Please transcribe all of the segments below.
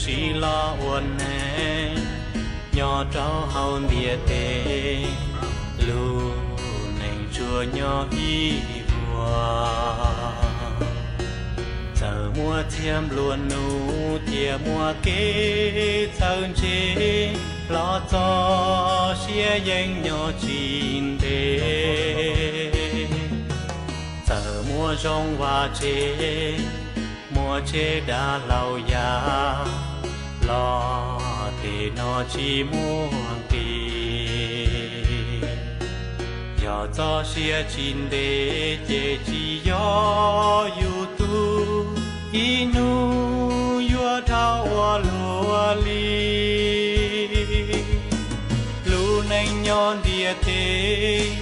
Tsis los ua neeg nyob rau hauv ntiaj teb, lub neej tsuas nyob ib vuag. Txawm muaj txiag nplua nuj thiab muaj kev txawv ntse, los txoj sia yeej nyob tsis ntev. Txawm muaj zoo vaj tse, muaj tsev dav hlau ya, los tej no tsis muaj nqis. Yog txoj sia tsis ntev ces tsis yog yus tug, ib hnub yuav dhau ua luaj li. Lub neej nyob ntiaj teb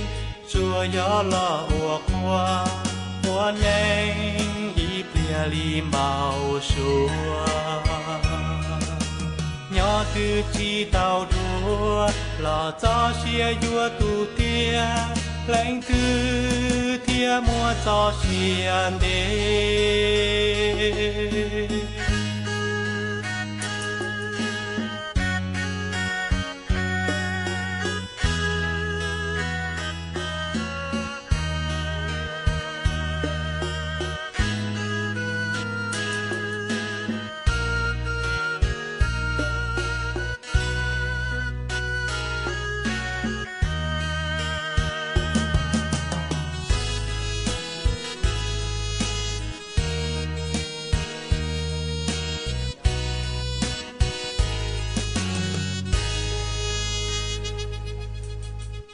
tsuas yog los ua qhua, ua neej ib pliag li npau suav. Nyob twg tsis tau dua, los txoj sia yuav tu tiag, leej twg thiaj muaj txoj sia ntev.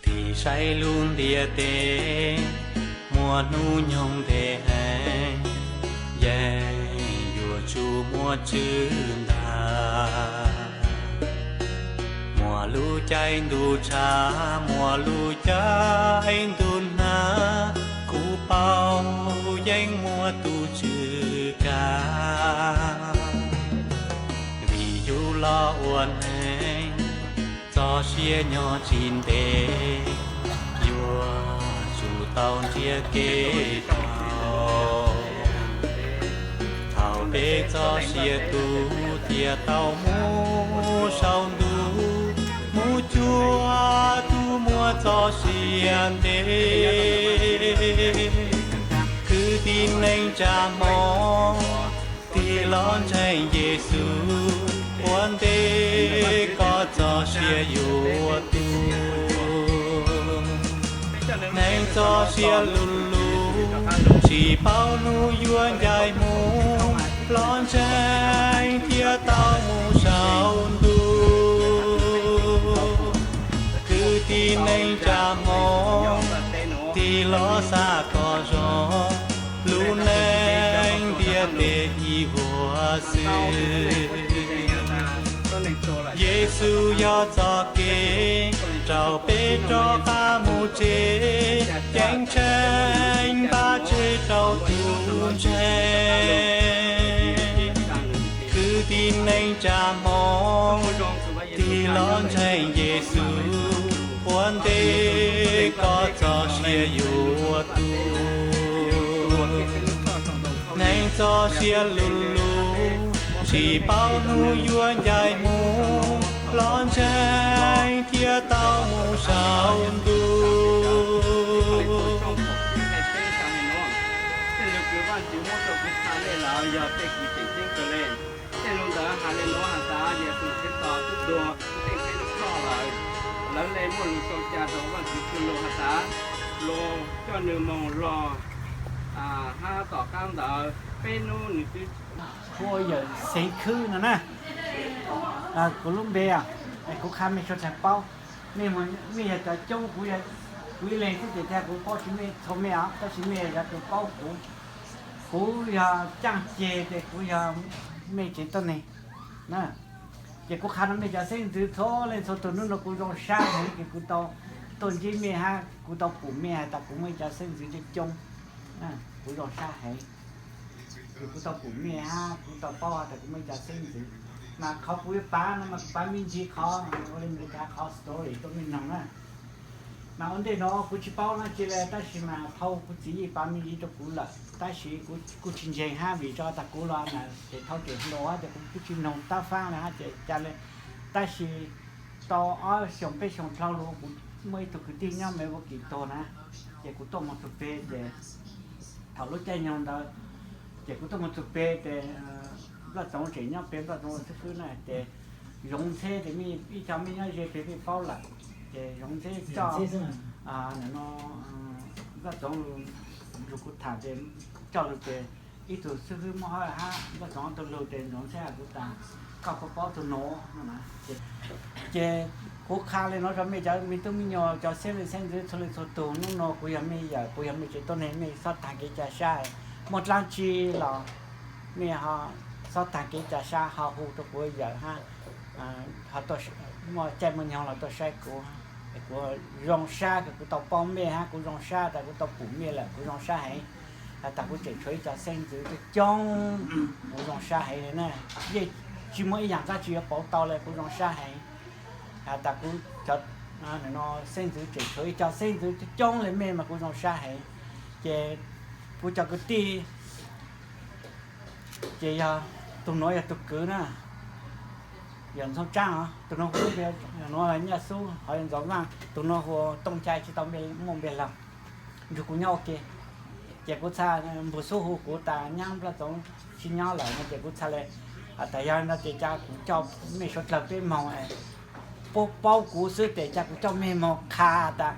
Tig saib lub ntiaj teb, muaj hnub nyoog ntev heev, yeej yuav tsum muaj tswv ntag. Muaj lub caij ntuj tshav, muaj lub caij ntuj nag, kuv paub yeej muaj tus tswv kav. Vim yus los ua neeg, txoj sia nyob tsis ntev, yuav tsum tau nrhiav kev dhau. Thaum peb txoj sia tu thiaj tau mus saum ntuj, mus cuag tus muaj txoj sia ntev. Kwv tij neej tsa Hmoob, tig los ntseeg Yexus, ua ntej koj txoj sia yuav tu. Neeg txoj sia lu lug, tsis paub hnub yuav ncaim mus, los ntseeg thiaj tau mus saum ntuj. Kwv tij neej tsa Hmoob, tig los xav kom zoo, lub neej ntiaj teb ib vuag xwb. Yexus yog txoj kev rau peb rov qab mus tsev, ceeb tsheej npaj tseg rau tus ntseeg. Kwv tij neej tsa Hmoob, tig los ntseeg Yexus, ua ntej koj txoj sia yuav tu. Neeg txoj sia lu lug, tsis paub hnub yuav ncaim mus, los ntseeg thiaj tau mus saum ntuj. Tej lus kwv Vajtswv muab rau kuv tha lej lawm yog tej kwv tseem ceeb kawg le. Tej lus ntawd has le nuav has tas Yexus Khetos twb tuag tej peb lub plhoj lawm. Lawv le muaj lus sau ca rau Vajtswv txuj lus has tas luag coj nws moog los hab tom qaab ntawd peb nub nws twb ua yawm xeev khwb no na. Kuv lub npe, kuv qha mej suav dlawg paub. Mej, mej yog cov coob, kuv, kuv ib leeg xwb ces tag kuv paub tsis mej txhua mej os, tab sis mej yog cov kws paub kuv. Kuv yog caaj ceg ces kuv yog mej tsev tuab neeg. Ces kuv qha rau mej cov xeeb ntxwv txhua leej txhua tug, hnub no kuv zoo sab heev ces kuv tau tuaj ntsib mej hab kuv tau pum mej has tas kuv muaj ib cov xeeb ntxwv coob coob. Kuv zoo sab heev ces kuv tau pum mej hab kuv tau paub has tas kuv muaj ib cov xeeb ntxwv. Mas qhov kuv yuav pav no mas kuv pav me ntsis qhov ua li Amelikas qhov story tuaj mej noog na. Mas ua ntej no kuv tsis paub dab tsi li, tab sis mas thau kuv txiv Yij Pav me ntsis rau kuv lawm, tab sis kuv kuj tsis ntseeg hab vim rau tas kuv los na ces thau tseem hluas ces kuv kuj tsis mloog tab fab li hab ces ca le. Tab sis tau ob xyoos peb xyoos dhau los kuv muaj ib tug kwv tij nyob Milwaukee tuag na, ces kuv tuaj mus txug peg ces thaum lub caij nyoog ntawd ces kuv tuaj mus txug peg ces Nplaj Txoov tseem nyob peg, Nplaj Txoov ua xib fwb na ces Zoov Ntxheb ces ib co mej nyob ze peg mej paub lawm. Ces Zoov Ntxheb coj, no, Nplaj Txoov lug kuv tham ces coj lug ces ib tug xib fwb muab hab Nplaj Txoov ob tug lug ces Zoov Ntxheb has kuv tas koj puas paub tug nuav no na. Ces kuv qha le nuav rau mej cov me tub me nyuam cov xeeb leej xeeb ntxwv txhua leej txhua tug, nub nua kuv yog mej yawm, kuv yog mej tsev tuab neeg, mej xob taag kev ca sab. Muaj dlaab tsi los mej ho xob taag kev ca sab ho hu rau kuv yawm hab, muaj caij muaj nyoog los tuaj saib kuv, kuv zoo sab kws kuv tau paub mej hab kuv zoo sab tas kuv tau pum mej lawm kuv zoo sab heev. Has tas kuv tseem tshuav ib co xeeb ntxwv coob coob, kuv zoo sab heev li na. Yeej tsis muaj ib yaam dlaab tsi yuav pauv tau li, kuv zoo sab heev. Has tas kuv cov, no, xeeb ntxwv tseem tshuav ib co xeeb ntxwv coob coob li mej mas kuv zoo sab heev. Ces kuv cov kwv tij ces yog tug nuav yog tug kwv na, yog Ntxoov Tsaab os, tug nuav hu Nyaj Xub, hos yog Ntxoov Vaaj, tug nuav hu Tooj Nchai tsis tau muaj npe laug, nrug kuv nyob ua ke. Ces kuv txha, Npug Xub hu kuv tas nyab Nplaj Txoov tsis nyob lawm no ces kuv txha le, has tas yog no ces ca kuv coj mej suav dlawg peb moog, puab paub kuv xwb tes ca kuv coj mej moog qha tas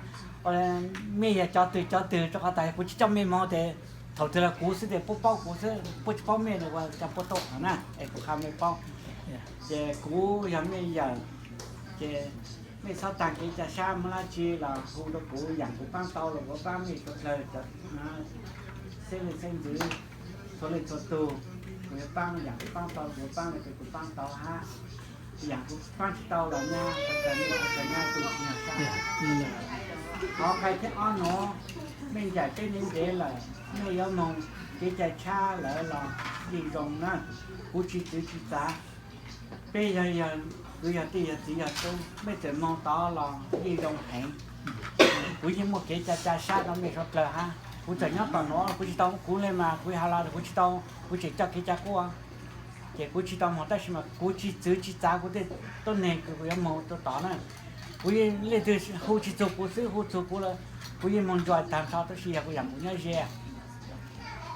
mej yog cov twg cov twg, rua qhov tas yog kuv tsis coj mej moog tes thaum twg los kuv xwb tes puab paub kuv xwb, puab tsis paub mej ua cas puab tuaj na, es kuv qha mej paub. Ces kuv yog mej yawm, ces mej xob taag kev ca sab, muaj dlaab tsi los hu rua kuv, yaam kuv paab tau los kuv paab mej suav dlawg cov xeeb leej xeeb ntxwv txhua leej txhua tug. Kuv yuav paab yaam kuv paab tau, kuv paab le kuv paab tau hab yaam kuv paab tsis tau los nyab, txhua txhua nyab tu tsis nyag sab. Qhov qha thib ob nuav, mej ncaim peb ntev ntev lawm, mej yuav moog kev cai tshab lawm los yeej zoo na. Kuv tsis txwv tsis txav, peb yog, yog kwv yog tij yog txiv yog tub, mej txawm moog tod los yeej zoo heev. Kuv yeej muaj kev ca ca sab rua mej suav dlawg hab. Kuv txawm nyob tom nuav kuv tsis tau, kuv le mas kuv has los kuv tsis tau, kuv tseem coj kev ca quaj. Ces kuv tsis tau moog tab sis mas kuv tsis txwv tsis txav kuv tej tuab neeg kws kuv yuav moog rua tod na. Kuv yeej leej twg hu tsis txug kuv xwb, hu txug kuv lawm kuv yeej moog ntsuas taag nrho tab sis yog kuv yaam kuv nyob ze,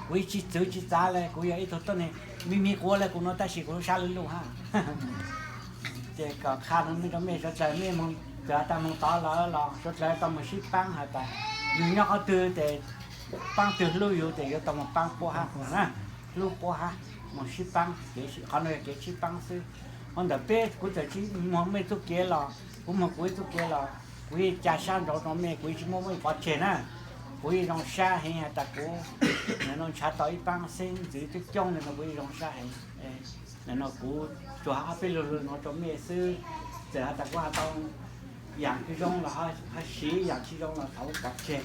kuv yeej tsis txwv tsis txav le. Kuv yog ib tug tuab neeg me me quav le kuv nuav tab sis kuv lub sab lub luj hab. Ces kom qha no mej rua mej suav dlawg, mej moog, txawm has tas moog tod lawm los suav dlawg tau moog sib paab has tas yug nyob qhov twg tes paab twg hlub yug tes yuav tau moog paab puab hab na, hlub puab hab, moog sib paab, qhov no yog kev sib paab xwb. Ho ntawm peb kuv txawm tsis moog mej txuj kev los kuv moog kuv ib txuj kev los kuv yeej ca sab nrau rua mej, kuv yeej tsis muab mej pov tseg na. Kuv yeej zoo sab heev has tas kuv ntshaw tau ib paab xeeb ntxwv coob coob le no kuv yeej zoo sab heev. No kuv tsuas has ob peb lug lug nuav rua mej xwb, txawm has tas kuv has tau yaam kws zoo los ho siv, yaam tsis zoo los thov pov tseg.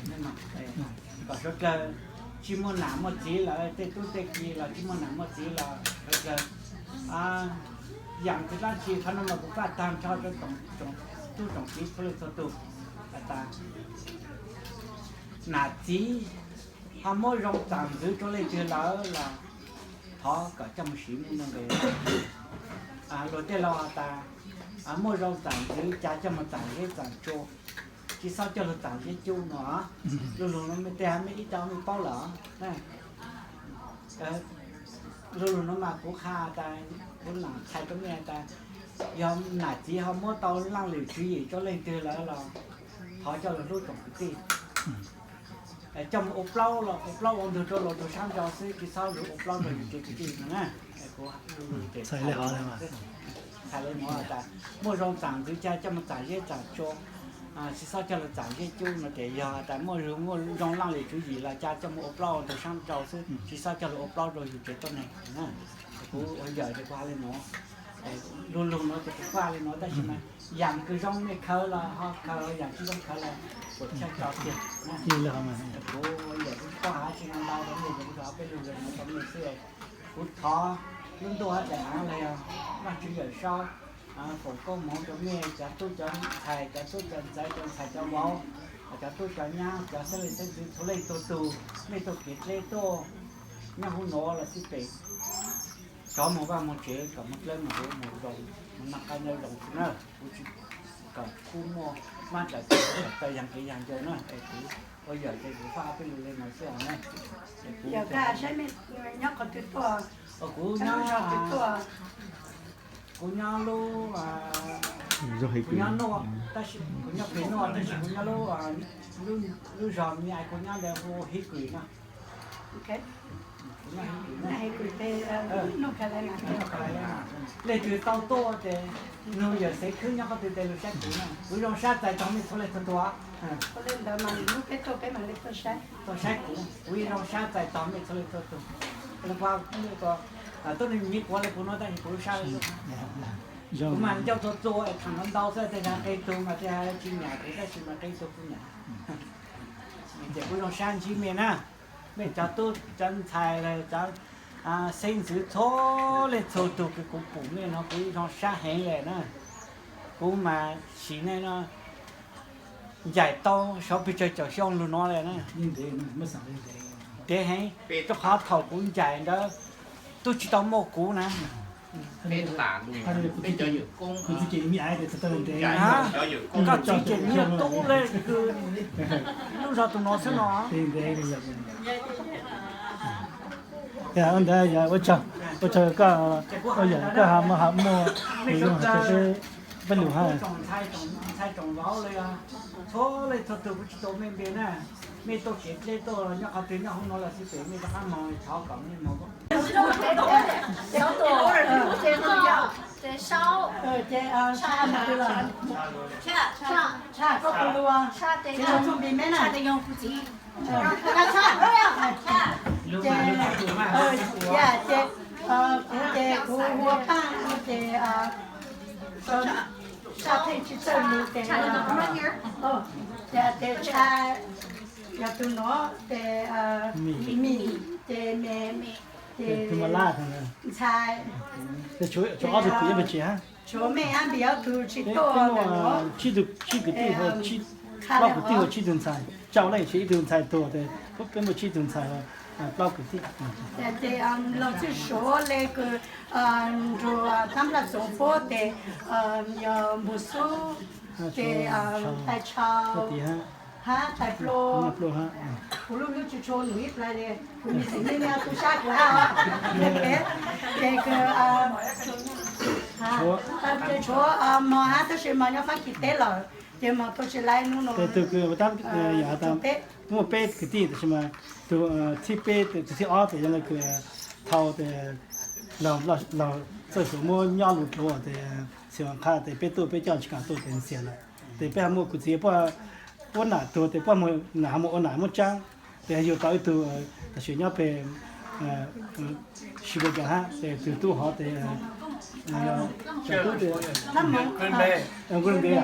Kom suav dlawg tsis muaj nam muaj txiv lawm, tej tub tej ki los tsis muaj nam muaj txiv los suav dlawg yaam kws dlaab tsi qhov no mas kuv faj taag nrho rua tsoom tub tsoom kiv txhua leej txhua tug has tas nam txiv ho muab zoo txam ntxwv rua leej twg lawm los thov kom coj moog siv muaj nuj nqes. Luag tej laug has tas muaj zoo txam ntxwv ca coj moog txam zeb txam tsua, tsis xob coj lug txam zeb cub no. Lu lug no mej tej hab mej ib co mej paub lawm. Lu lug no mas kuv qha tas, kuv lam txhais rua mej tas yog nam txiv ho muab tau laaj lwm tswv yim rua leej twg lawm los thov coj lug hlub tsoom kwv tij. Coj moog ua plaub los ua plaub ua ntug rua luas tug sab nrau xwb, tsis xob lug ua plaub rua yug tsev kwv tij no na. Txhais le nuav tas muaj zoo txam ntxwv ca coj moog txam zeb txam tsua, tsis xob coj lug txam zeb cub no ces yog tas muaj zoo laaj lwm tswv yim los ca coj moog ua plaub ua ntug sab nrau xwb, tsis xob coj lug ua plaub rua yug tsev tuab neeg. Kuv ua yawm ces kuv has le nuav. Lu lug nuav ces kuv faj le nuav tab sis mas yaam kws zoo mej khaws los ho khaws, yaam tsis zoo khaws los puam chawj rau tiag. Kuv ua yawm kuv tsis paub has tsi ntau rua mej, kuv rua peb lu lug nuav rua mej xwb. Kuv thov lub ntuj hab daim aav los yog Vaajtswv Yawm Saub foom koob moov rua mej cov tub cov ntxhais, cov tub cov ntxawv, cov ntxhais cov vauv, Cov tub cov nyab cov xeeb leej xeeb ntxwv txhua leej txhua tus, mej tuaj kev dleb tuaj nyob hauv no los xij pem, cov moog vaj moog tsev kom moog dlawb moog huv moog zoo, moog noj qab nyob zoo xwb na. Kuv tsis kom kuv muaj mab dlaim tawg yag kev yag ncaws na es kuv ua yawm ces kuv faj ob peb lus le no xwb os na. Yog koj saib mej nyob qhov twg tuaj? Kuv nyob, kuv nyob lub, kuv nyob Nuaj, tab sis kuv nyob pem Nuaj tab sis kuv nyob lub, lub zos mi kuv nyob ntawd hu Hickory no. Leej twg tau tuaj ces nug yawm Xeev Khwb nyob qhov twg tes lug saib kuv na. Kuv zoo sab txais tog mej txhua leej txhua tug. Txhua leej ntawd mas lub peb tuaj peb mam li tuaj saib. Tuaj saib kuv, kuv yeej zoo sab txais tog mej txhua leej txhua tug. Tuab neeg nyiv quav le kuv no tab sis kuv lub sab, kuv mas ncauj txhua txhua es tham ntau ntau xwb, tej zaum qee tug mas tej zaum tsis nyam kuv tab sis mas qee tug kuv nyam. Ces kuv zoo sab ntsib mej na, mej cov tub cov ntxhais, cov xeeb ntxwv txhua leej txhua tug kws kuv pum mej no kuv zoo sab heev le na. Kuv mas sim neej no ncaim tau saum pes tsawg caum xyoo lug no le na. Ntev heev, rau qhov thaum kuv ncaim ntawd tub tsis tau muaj kuv na. Koj txiv ces niag tub le kws lub zog tus no xwb no. Ntawd yog ua tsaug, ua tsaug koj, ua yam koj ha muaj ha muaj lus zoo hais rau peb, peb lus hab. Txhua leej txhua tug kuv tsis tau mej npe na, mej tuaj kev dleb tuaj nyob qhov twg nyob hauv no los xij pem mej rov qab moog thov kom mej moog. Ces, ces kuv ces kuv hu ua Paaj ces sab pheej tsis txawj lus ces, ces Tsha yog tus no ces Mim ces Mem ces Ntxhais. Tshuav ob tug kwv yeej pes tsawg hab? Tshuav mej hab Npis ob tug tsis tuaj. Tsib tug, tsib kwv tij, plaub kwv tij ua tsib tug ntxhais, tsau leej ces ib tug ntxhais tuag tes peb muaj tsib tug ntxhais, plaub kwv tij. Ces Loos Txwj Suav le kws nrug Tab Nplaj Xoov puab tes yog Npug Xub, ces Tais Tshau hab Tais Plua. Kuv lub hlwb tsis tshua num ib plai le, kuv me txiv neej tub sab kuv hab. Ces kws, ces tshuav Mos hab tab sis Mos nyob Fab Kis teb lawm, ces Mos tuaj tsis laib hnub no. Tus kws yog tas muaj peb kwv tij tab sis mas tus thib peb, tus thib ob tes yog le kws thau tes Loos Txwj Suav muab nyob Lus Dluav tes Xeev Vas Qhaj tes peb tuaj peb coj tsis kam tuaj tes xiam lawm. Tes peb ho muaj kuv txiv puab nam tuag tes puab nam ho muaj ua nam muab tsaab, tes yug tau ib tug tam sim nyob peg Sheboygan hab, tes tug tub hov tes, tub tes, Green Bay,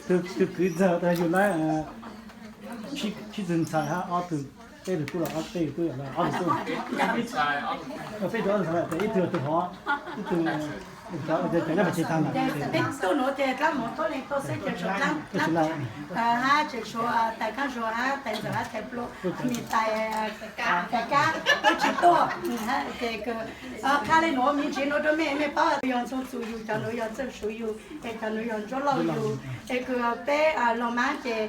tus kwv ntxawg tas yug laib tsib tug ntxhais hab ob tug, peb tug tub los peb tug tub, ob tug tub, peb tug ob tug ntxhais, tes ib tug tus hov, ib tug cov peb tsis tag lawm. Peb tug nuav ces dlaab mov tuab leeg tuaj xwb ces tshuav dlaab, hab tseem tshuav Tais Kaab Zuag hab Tais Ntxawm hab Tais Plua, Tais Kab tuaj tsis tuaj. Ces qha le nuav me ntsis nuav rua mej, mej paub yog Ntxoog Txus yug, cov nuav yog Txawj Suav yug, es cov nuav yog Ntsuab Lauj yug. Es kws peb Loos Maab ces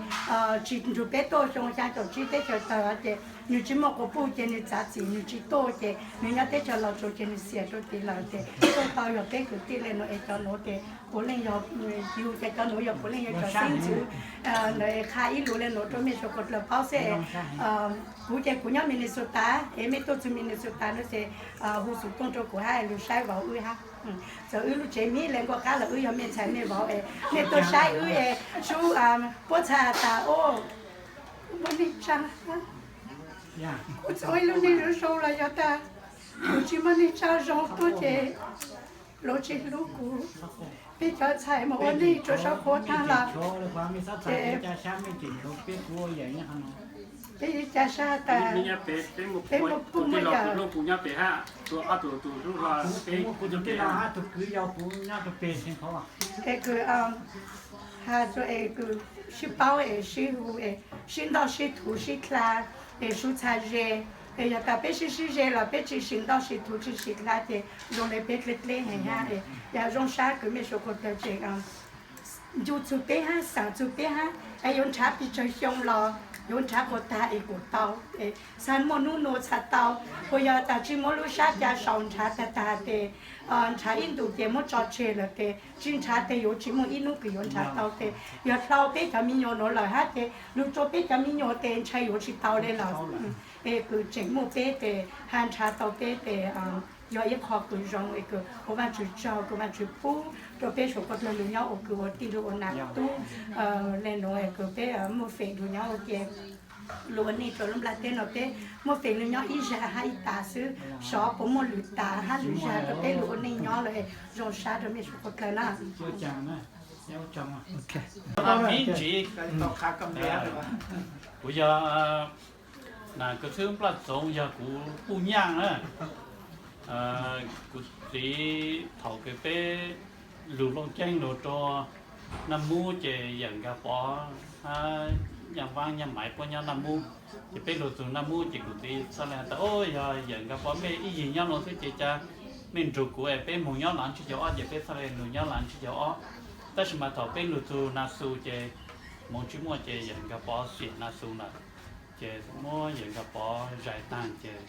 tsis nrug peb tuaj xyoo xyaa caum tsib teb chaws tawg ces nwg tsis muaj quas puj ces nwg txav txim nwg tsis tuaj ces nwg nyob teb chaws Los Tsuas ces nwg xiam rua tid lawm ces tuaj tau yog peb kwv tij le nuav es cov nuav ces puav leej yog yug ces cov nuav yog puav leej yog cov xeeb ntxwv. Ntawd qha ib lus le nuav rua mej suav dlawg paub xwb. Kuv ces kuv nyob Minnesota es mej tuaj txug Minnesota nuav ces hu xov tooj rua kuv hab lug saib vauv wb hab. Txawm wb lub tsev mib le nkuaj qab los wb yog mej ntxhais mej vauv es mej tuaj saib wb es sub puab txhaj tas o, muaj neej tsaa. Kuv txhua ib lub neej zoo zoo los yog tas kuv tsis muaj neej tsaa zoo tuaj ces luag tsis hlub kuv. Peb cov ntxhais mus ua neej rua sab qhuav taag lawm ces peb ca sab tas peb muaj puj muaj yawm. Es kws Tha rua es kws sib paub es sib hu es sib ntoj sib thuv sib dlha es sib txha ze. Es yog tas peb sib sib ze los peb tsi sim ntoj sim thuv tsi sim dlha ces zoo le peb dleb dleb heev hab. Yog zoo sab kws mej suav kuv tawg tseem ncu txug peb hab xaam txug peb hab, es yuav nrhav pes tsawg xyoo los yuav nrhav kuas tag es kuas tau. Txha muaj nub nua txha tau, kuas yog tas tsi muab lub sab ca sau nrhav tag tag tes nrhav ib ntus ces muab tso tseg lawm tes tsi nrhav tes yuav tsi muaj ib nub kws yuav nrhav tau tes yog dlhau peb cov me nyuam nuav lawm hab ces lug rua peb cov me nyuam tes ntshai yuav tsi tau le lawm. Es kws tseem muaj peb tes hab nrhav tau peb tes yog ib qho kws zoo es kws ua Vaajtswv tsaug kws Vaajtswv pub rua peb suav kuv tawg lug nyob ua kwv ua tij lug ua nam tub le nuav kws peb muaj feem lug nyob ua ke lug ua neej rua lub nplaj teb nuav peb muaj feem lug nyob ib zag hab ib tas xwb, xyov puas muaj lwm tas hab lwm zag rua peb lug ua neej nyob lawm. Zoo sab rua mej suav kuv tawg na. Kuv yog Nam Kws Xwb Nplaj Txoov, yog kuv puj nyaaj na. Kuv txiv thaum kws peb lug Looj Ceeb lug rua Naj Mub ces yawm Nkag Pov hab Nyaaj Vaab Nyaaj Maiv puab nyob Naj Mub, ces peb lug txug Naj Mub ces kuv txiv txhaj le has tas, o, yog yawm Nkag Pov mej ib yig nyob nuav xwb ces ca mej nrug kuv es peb moog nyob Laav Ntsib Caug Ob ces peb txhaj le lug nyob Laav Ntsib Caug Ob. Tab sis mas thaum peb lug txug Nas Xus ces moov tsi muaj ces yawm Nkag Pov xiam Nas Xus lawm, ces muab yawm Nkag Pov zais taag ces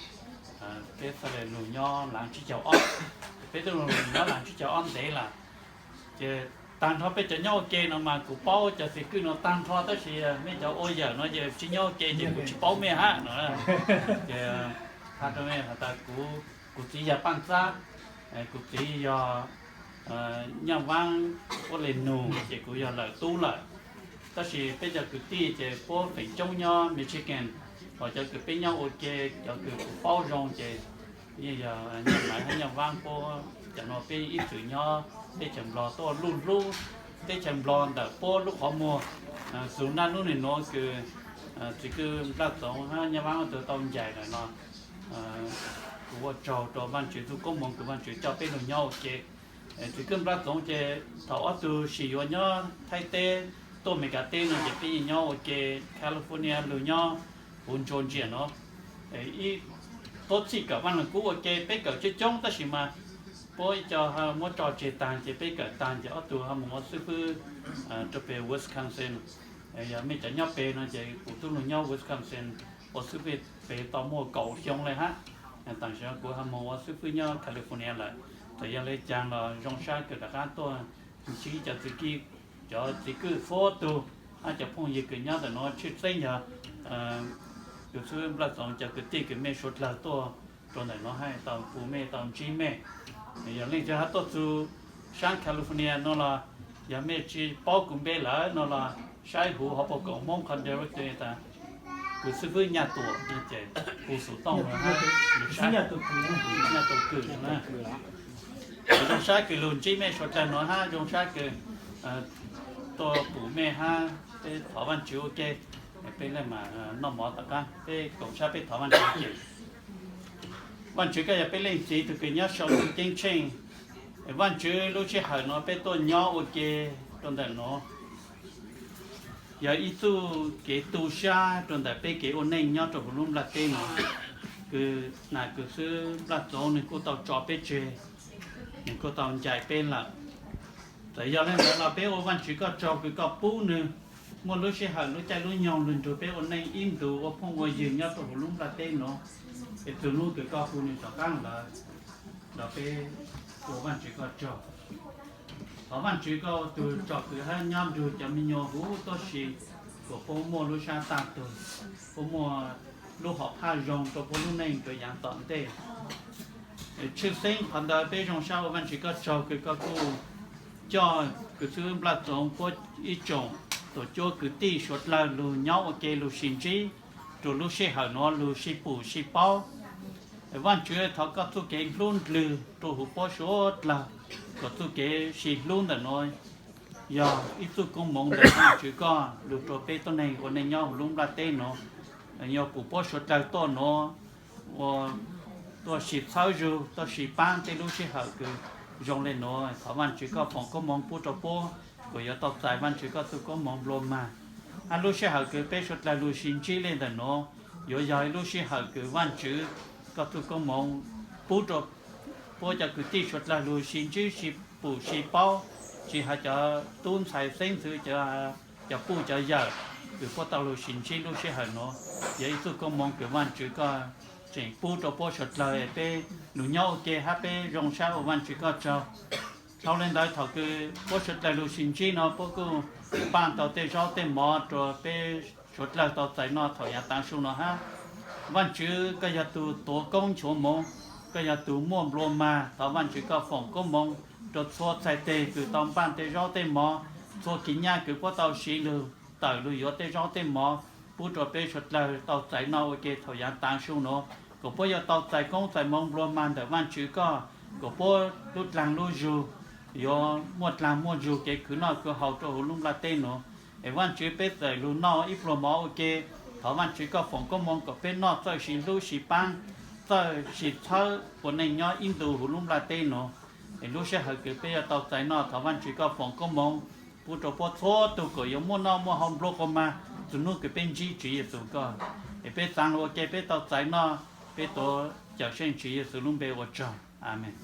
peb txhaj le lug nyob Laav Ntsib Caug Ob. Peb tub lug nyob Laav Ntsib Caug Ob ntev lawm, ces taag nrho peb cov nyob ua ke no mas kuv paub cov txiv kwj nuav taag nrho tab sis mej cov ua yawm nuav ces tsi nyob ua ke ces kuv tsi paub mej hab no. Ces has rua mej has tas kuv, kuv txiv yog Paaj Txab, kuv txiv yog Nyaaj Vaab Puab Le Nug ces kuv yog lawm tub lawm. Tab sis peb cov kwv tij ces puab feem coob nyob Michigan, hos cov kws peb nyob ua ke, cov kws kuv paub zoo ces yeej yog Nyaaj Maiv hab Nyaaj Vaab puab, cov nuav peb ib txwm nyob teb chaws Nplog tuaj luj hlub teb chaws Nplog ntawm puab lub qhov muag. Txug naj nub nwg nuav kws txiv kwj Nplaj Txoov hab Nyaaj Vaab ob tug tau ncaim lawm no, kuv ua tsaug rua Vaajtswv txuj koob moov kws Vaajtswv coj peb lug nyob ua ke. Txiv kwj Nplaj Txoov ces thaum ob tug sim yuav nyob Thaib teb tuaj Amelikas teb no ces peb yeej nyob ua ke California lug nyob huv Georgia no. Ib tuab txhij kawm Vaaj Lug Kub ua ke peb kawm coob coob tab sis mas puab ib co muab tso tseg taag ces peb kawm taag ces ob tug ho moog ua xwb fwb rua peg Wisconsin. Yog mej cov nyob peg no ces kuv tub lug nyob Wisconsin ua xwb fwb peg tau muaj kaum xyoo le hab. Tam sim no kuv ho moog ua xwb fwb nyob California lawm. Txawm yog le caag los zoo sab kws rov qaab tuaj ntsib cov txiv kwj, cov txiv kwj txhua tug hab cov phooj ywg kws nyob ntawm nuav, tshwj xeeb yog kws xwb Nplaj Txoov cov kwv tij kws mej suav dlawg tuaj rua ntawm nuav hab tau pum mej tau ntsib mej. Yog leej twg hab tuaj txug saab California no los, yog mej tsi paub kuv npe lawm no los saib huv hauv paus koom Hmoob qhov directory tas kws xwb fwb Nyaj Tuam no ces hu xov tooj lug hab, Nyaj Tuam Kws na. Zoo sab kws lug ntsib mej suav dlawg nuav hab zoo sab kws tuaj pum mej hab peb thov Vaajtswv ua ke. Peb le maam noj mov tom qaab peb koom sab peb thov Vaajtswv ua ke. Vaajtswv koj yog peb leej txiv tug kws nyob sau tug ceeb tsheej. Vaajtswv lub sij hawm nuav peb tuaj nyob ua ke rua ntawm nuav yog ib txuj kev tu sab rua ntawm peb kev ua neej nyob rua huv lub nplaj teb nuav. Kws Nam Kws Xwb Nplaj Txoov nwg kuj tau tso peb tseg, nwg kuj tau ncaim peb lawm. Txawm yog le ntawd los peb ua Vaajtswv koj tsaug kws koj pub nwg muaj lub sij hawm lub caij lub nyoog lug nrug peb ua neej ib ntus ua phooj ua ywg nyob rua huv lub nplaj teb nuav. Es txug nub kws koj hu nwg rov qaab lawm los peb ua Vaajtswv koj tsaug. Thov Vaajtswv koj ua tug tsom kwm hab nyob nrug cov me nyuam huv tuab si, kuas puab muaj lub sab taag tug, puab muaj lub hom phaj zoo rua puab lub neej rua yaav tom ntej. Tshwj xeeb qhov ntawd peb zoo sab ua Vaajtswv koj tsaug kws koj kuj coj Kws Xwb Nplaj Txoov puab ib tsoom tuam cuab kwv tij suav dlawg lug nyob ua ke lug sib ntsib rua lub sij hawm nuav lug sib pum sib paub. Vaajtswv thov koj txuj kev hlub ndlwg rua huv puab suav dlawg, kom txuj kev sib hlub ntawm nuav yog ib txuj koob moov ntawm Vaajtswv koj lug rua peb tuab neeg ua neej nyob huv lub nplaj teb nuav, yog pum puab suav dlawg tuaj nuav, ua tuaj sib txhawb zug, tuaj sib paab tej lub sij hawm kws zoo le nuav. Thov Vaajtswv koj foom koob moov pub rua puab, kuas yuav tau txais Vaajtswv koj txuj koob moov nplua mag. Hab lub sij hawm kws peb suav dlawg lug sis ntsib le ntawm nuav, yuav yog ib lub sij hawm kws Vaajtswv koj txuj koob moov pub rua puab cov kwv tij suav dlawg lug sis ntsib sis pum sis paub, tsis has cov tub ntxhais xeeb ntxwv, cov puj cov yawm kws puab tau lug sis ntsib lub sij hawm nuav, yog ib txuj koob moov kws Vaajtswv koj tseem pub rua puab suav dlawg es peb lug nyob ua ke hab peb zoo sab ua Vaajtswv koj tsaug. Dhau le ntawd thaum kws puab suav dlawg lug sis ntsib no puab kuj npaaj tau tej zaub tej mov rua peb suav dlawg tau txais noj thaum yaav taav su no hab. Vaajtswv koj yog tug tuav koob nchuav moov, koj yog tug muaj nplua mag, thov Vaajtswv koj foom koob moov rua txhua txhais teg kws tau npaaj tej zaub tej mov, txhua kis nyaj kws puab tau siv lug tawm lug yuav tej zaub tej mov pub rua peb suav dlawg tau txais noj ua ke thaum yaav taav su nuav, kuas puab yuav tau txais koob txais moov nplua mag ntawm Vaajtswv koj, kuas puab lub dlaag lub zug yuav muaj dlaag muaj zug kev khwv noj khwv haus rua huv lub nplaj teb nuav. Es Vaajtswv peb txawm lug noj ib pluag mov ua ke, thov Vaajtswv koj foom koob moov kuas peb noj txawj sis hlub sis paab, txawj sis txhawb ua neej nyob ib ntu huv lub nplaj teb nuav. Es lub sij hawm kws peb yuav tau txais noj thov Vaajtswv koj foom koob moov pub rua puab txhua tug kuas yuav muaj noj muaj haus nplua quas mag txug nub kws peb ntsib Tswv Yexus koj. Es peb txaav lug ua ke peb tau txais noj, peb tuav Cawmseej Tswv Yexus lub npe ua tsaug. Amees.